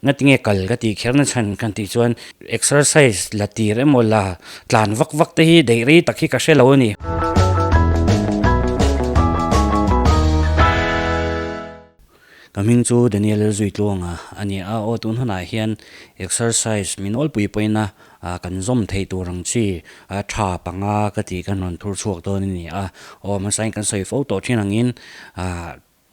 Ngatinge kal ka tih kher na chhan kan tih chuan exercise la tir emaw la tlan vak vak te hi daih rei tak hi ka hre lo a ni. Ka hming chu Daniel Zuitluanga a ni a, aw tun hunah hian exercise min awlpui pawhin a kan zawm theih tur ang chi tha panga ka tih kan rawn thur chhuak dawn a ni a, aw hmasain kan sawi fo tawh thin angin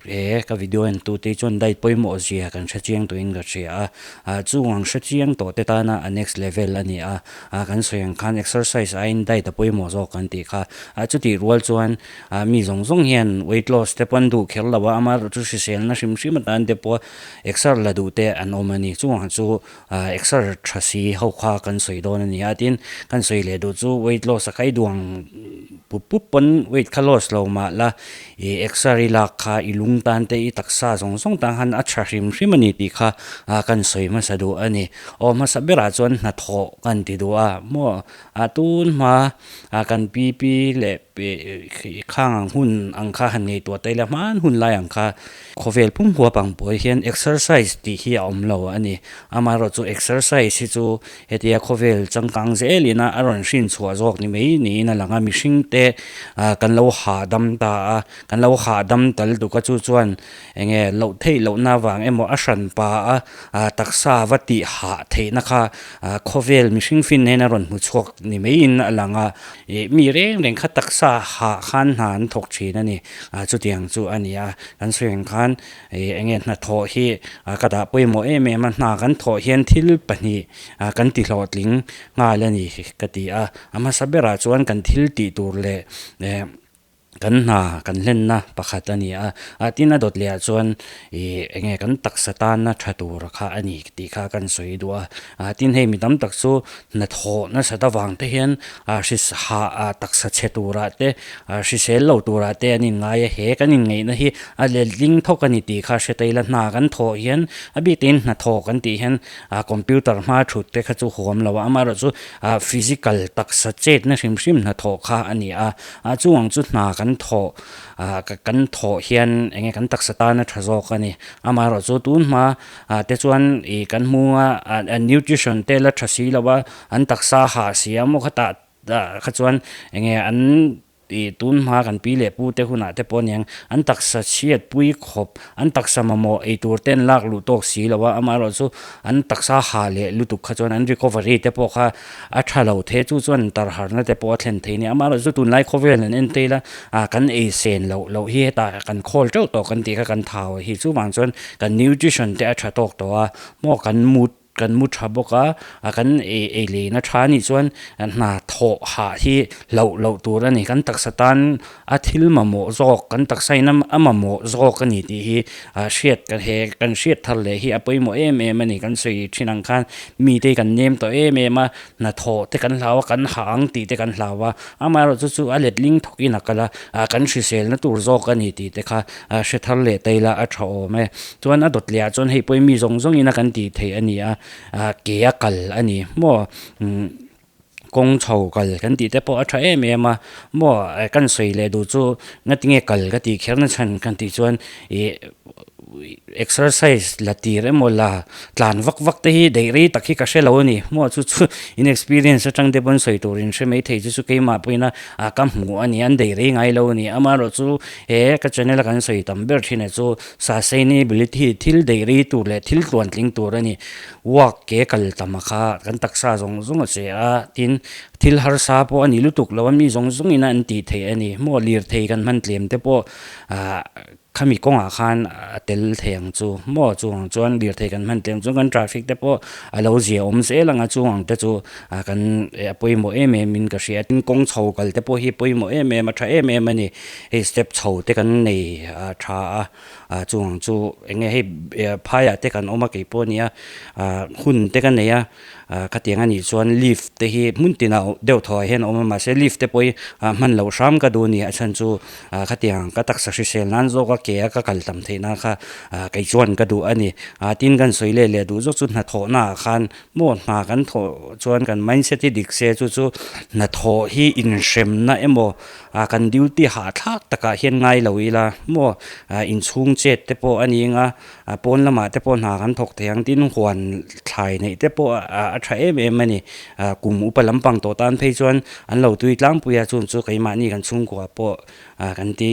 He ka video en tu te chuan diet pawimawh zia kan hre chiang tuin ka hria a, ah chung ang hre chiang tawh te tana a next level a ni a, ah kan sawi ang khan exercise aiin diet a pawimawh zawk kan tih kha, ah chutih rual chuan ah mi zawng zawng hian weight loss te pawh an duh kher lo a, amaherawhchu hriselna hrim hrim atan te pawh exer la duh te an awm a ni, chung ang chu ah exer tha si ho kha kan sawi dawn a ni a, tin kan sawi leh duh chu weight loss a kai duh ang pup pup pawn weight kha loss lo mah la. I exer i lak kha i lung tan te i taksa zawng zawng tan khan a tha hrim hrim a ni tih kha kan sawi hmasa duh a ni. Aw hmasa berah chuan hnathawh kan ti duh a maw a tun hma kan pi pi leh khang ang hun ang kha han ngaihtuah ta ila hman hun lai ang kha khawvel pum huap ang pawh hian exercise tih hi a awm lo a ni. Amaherawhchu exercise hi chu Hetia khawvel changkang zelin a a rawn hrin chhuah zawk ni mai niin a lang a, mihring te kan lo hahdam ta a, kan lo hahdam tal tuk a chu chuan enge loh theih lohna avang emaw a hran pa a taksa va tih hah theihna kha khawvel mihring fin hian a rawn hmu chhuak ni maiin a lang a, ih mi reng reng kha taksa hah khan hna an thawk thin a ni, chutiang chu a ni a, kan sawi ang khan Ih enge hnathawh hi ka dah pawimawh em em a, hna kan thawh hian thil pahnih kan ti hlawhtling nghal a ni ka ti a, a hmasa berah chuan kan thil tih tur leh kan hna kan hlenna pakhat a ni a, tin a dawt leh ah chuan ih enge kan taksa tana tha tur kha a ni tih kha kan sawi duh a, tin hei mi tam tak chu Hnathawh nasat avang te hian hris hah taksa chhe turah te hrisel lo turah te an inngai a, he kan inngaihna hi a letling thawk a ni tih kha hre ta ila hna kan thawh hian a bik tein hnathawh kan tih hian computer hma thut te kha chu huam lo a, amaherawh chu physical taksa chetna hrim hrim hnathawh kha a ni a, chung ang chu hna kan thawh kan thawh hian eng nge kan taksa tan a tha zawk a ni, amaherawh chu tun hma Ah te chuan ih kan hmu a ah nutrition te la tha si lo a an taksa hah si a maw khatah kha chuan eng nge an ih tun hma kan pi leh pu te hunah te pawh aniang an taksa chhiat pui khawp an taksa mamawh ei tur te an lak luh tawk si lo a amaherawh chu an taksa hah leh lutuk kha chuan an recovery te pawh kha A tha lo the chu chuan tarharna te pawh a thlen thei a ni. Amaherawhchu chu tunlai khawvel an en tel a, ah kan ei sen loh loh hi hetah kan khawl teuh tawh kan tih kha kan thau a hi. Chuvang chuan kan nutrition te a tha tawk tawh a, maw kan mut kan mu tha bawk a, ah kan ei ei leina tha a nih chuan hna thawh hah hi hlauh loh tur a ni. Kan taksa tan A thil mamawh zawk, kan taksa in a mamawh zawk a ni tih hi hriat ka he kan hriat thar leh hi a pawimawh em em a ni. Kan sawi thin ang khan mite hi kan nem tawh em em a, hnathawh te kan hlau a, kan hah ang tih te kan hlau a, amaherawh chu chu a letling thawkin a kal a, kan hriselna tur zawk a ni tih te kha hre thar leh ta ila a tha awm e. Chuan a dawt leh ah chuan hei pawh hi mi zawng zawng in a kan tih theih a ni a, ke a kal a ni maw. Kawng chho kal kan tih te pawh a tha em em a, maw kan sawi leh duh chu ngatinge kal ka tih kher na chhan kan tih chuan ih exercise la tir emaw la tlan vak vak te hi daih rei tak hi ka hre lo a ni, maw chu chu in experience atang te pawn sawi tur in hre mai thei chu chu keimah pawhin a ka hmuh a ni an daih rei ngai lo a ni, amaherawhchu he ka channel a kan sawi tam ber thin ah chu sustainability thil daih rei tur leh thil tluantling tur a ni. Walk ke kal tam a kha kan taksa zawng zawng a che a, tin thil harsa pawh a ni lutuk lo a, mi zawng zawng in a an tih theih a ni. Maw lirthei kan hman tlem te pawh ah khami kawngah khan a tel thei ang chu maw chuvang chuan lirthei kan hman tlem chuan kan traffic te pawh a lo zia awm zel ang a, chung ang te chu ah kan a pawimawh em em in ka hria. Tin kawng chho kal te pawh hi pawimawh em em a tha em em a ni, hei step chho te kan nei tha a. Ah chung ang chu eng nge hei phaiah te kan awm a kei pawh ania ah hun te ka nei a ah khatiang a nih chuan lift te hi hmun tinah deuh thaw ah hian a awm a mahse lift te pawh hi ah hman loh hram ka duh a ni a chhan chu ah khatiang ka taksa hrisel nan zawk a ke a ka kal tam theih nan kha ah kei chuan ka duh a ni ah tin kan sawi leh leh duh zawk chu hnathawh na ah khan maw hna kan thawh chuan kan mindset hi dik se chu chu hnathawh hi inhremna emaw Ah kan duty hahthlak takah hian ngai lo ila maw ah inchhung chet te pawh a ni anga pawn lamah te pawh hna kan thawk thei ang tin huan thlai neih te pawh a tha em em a ni kum upa lampang tawh tan phei chuan an lo tui tlangpui a chung chu keimahni kan chhungkua pawh kan ti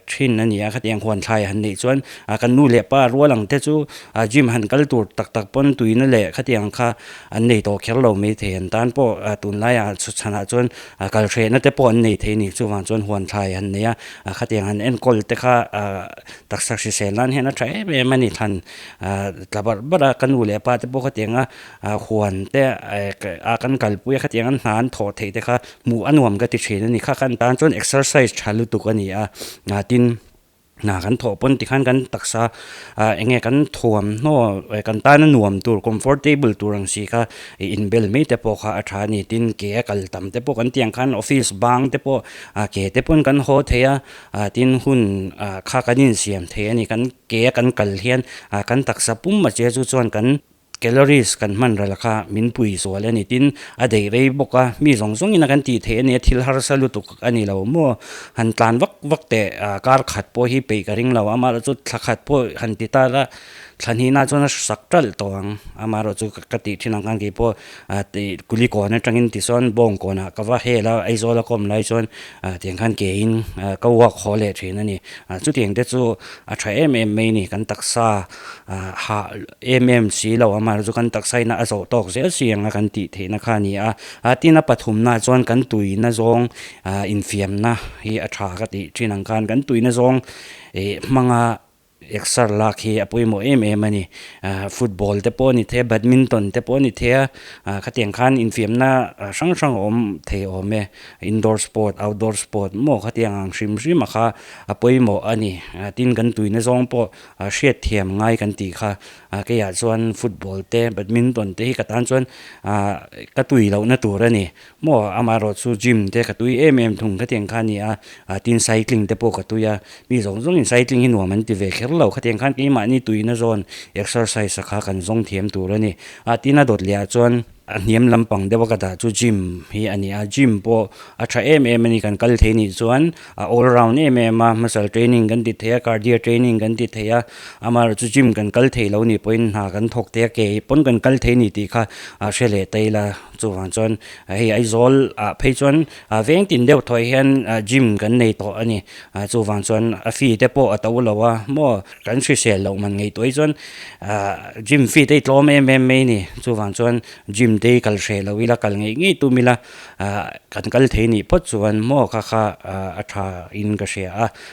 thin a ni a khatiang huan thlai han neih chuan kan nu leh pa rual ang te chu gym han kal tur tak tak pawn tuina leh khatiang kha an nei tawh kher lo maithei an tan pawh tunlaiah chhanah chuan kal hrehna te pawh an nei thei a ni chuvang chuan huan thlai han nei a khatiang han enkawl te kha taksa hrisel nan hian a tha em em a ni thlan tla barh barh a ka nu leh pa te pawh khatiang a huan te a kan kalpui a khatiang an hna an thawh theih te kha hmuh a nuam ka ti thin a ni kha khan tan chuan exercise tha lutuk a ni a tin hna kan thawh pawn tikhan kan taksa ah eng nge kan thuamhnaw kan tana nuam tur comfortable tur ang si kha ih inbel mai te pawh kha a tha a ni tin ke a kal tam te pawh kan tih ang khan office bang te pawh ah ke te pawn kan haw thei a ah tin hun ah kha kan insiam thei a ni kan ke a kan kal hian ah kan taksa pum a che chu chuan kan Calories kan hman ral kha min pui zual a ni tin a deih rei bawk a, mi zawng zawng in a kan tih theih a nia thil harsa lutuk a ni lo maw? Han tlan vak vak teh kar khat pawh hi peih ka ring lo, amaherawhchu thla khat pawh han ti ta la thla hnihna chuan a sak ṭalh tawh ang, amaherawhchu ka tih ṭhin ang khan kei pawh kuli kawn aṭangin tichuan bawng kawnah ka va hel a, Aizawl a kawm lai chuan tiang khan ke in ka walk haw leh ṭhin a ni, chutiang te chu a ṭha em em mai a ni kan taksa hah em em si lo amaherawhchu chu kan taksa ina a zawh tawk zel si ang a kan tih theihna kha a ni a a tin a pathumna chuan kan tuina zawng ah infiamna hi a tha ka tih thin ang khan kan tuina zawng ih hmanga exer lak hi a pawimawh em em a ni ah football te pawh a ni thei a badminton te pawh a ni thei a ah khatiang khan infiamna hrang hrang a awm thei awm e indoor sport outdoor sport maw khatiang ang hrim hrim a kha a pawimawh a ni tin kan tuina zawng pawh hriatthiam ngai kan tih kha keiah chuan football te badminton te hi ka tan chuan ka tui lohna tur a ni maw amaherawhchu gym te ka tui em em thung khatiang kha a ni a tin cycling te pawh ka tui a mi zawng zawngin cycling hi nuam an ti ve kher lo khatiang khan keimahni tuina zawn exercise a kha kan zawng thiam tur a ni a tin a dawt leh ah chuan. A hniam lampang deuh a ka dah chu gym hi a ni a, gym pawh a tha em em a ni kan kal thei nih chuan a all round em em a muscle training kan ti thei a cardio training kan ti thei a amaherawhchu gym kan kal thei lo nih pawhin hna kan thawk thei a ke pawn kan kal thei ni tih kha a hre leh ta ila chuvang chuan hei Aizawl ah phei chuan veng tin deuh thaw hian gym kan nei tawh a ni chuvang chuan a fee te pawh a to lo a maw. Kan hrisel loh man ngei tuai chuan gym fee te hi tlawm em em mai a ni. Chuvang chuan gym te hi kal hreh lo ila kal ngei ngei tum ila kan kal thei nih phawt chuan maw kha kha a tha in ka hria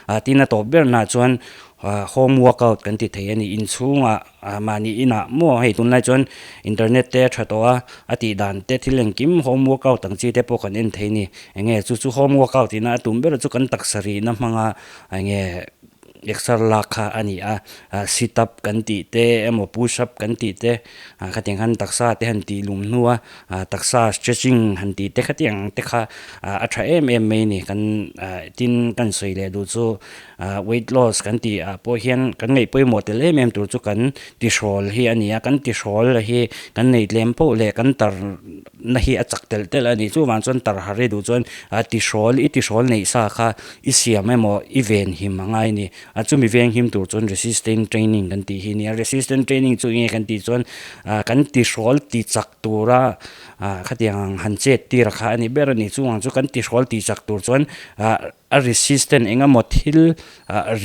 a. Tin a tawp ber nah chuan home workout kan ti thei a ni. Inchhungah mahni inah maw hei tunlai chuan internet te a tha tawh a, a tih dan te thil engkim home workout ang chi te pawh kan en thei a ni. Enge chu chu home workout ina a tum ber chu kan taksa rihna hmanga enge Exer lak kha a ni a, sit up kan tih te emaw push up kan tih te khatiang khan taksa te han tih lum hnu a, taksa stretching han tih te khatiang te kha a tha em em mai a ni. Kan tin kan sawi leh duh chu weight loss kan tih ah pawh hian kan ngaih pawimawh tel em em tur chu kan tihrawl hi a ni a, kan tihrawl hi kan neih tlem poh leh kan tar na hi a chak telh telh a ni. Chuvang chuan tar har i duh chuan tihrawl i tihrawl neih sa kha I siam emaw i ven him a ngai a ni. A chumi veng him tur chuan resistant training kan tih hi a ni a. Resistant training chu enge kan tih chuan kan tihrawl ti chak tura khatiang ang han chet tir a kha a ni ber a ni. Chungah chu kan tihrawl ti chak tur chuan a resistant eng emaw thil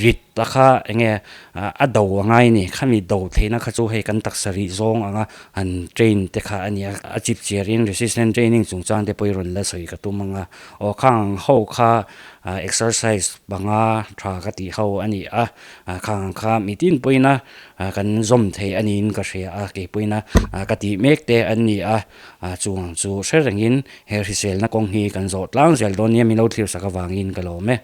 rit a kha enge a do a ngai a ni. Khami do theihna kha chu hei kan taksa rih zawng anga han train te kha a ni a. A chip chiarin resistant training chungchang te pawh i rawn la sawi ka tum ang a. Aw khang ho kha exercise panga tha ka tih ho a ni a, khang kha mitin pawhin a kan zawm thei a niin ka hria a, kei pawhin a ka tih mek te an ni a, chuang chu hre rengin he hriselna kawng hi kan zawh tlang zel dawn nia min lo thlir sak avangin ka lawm e.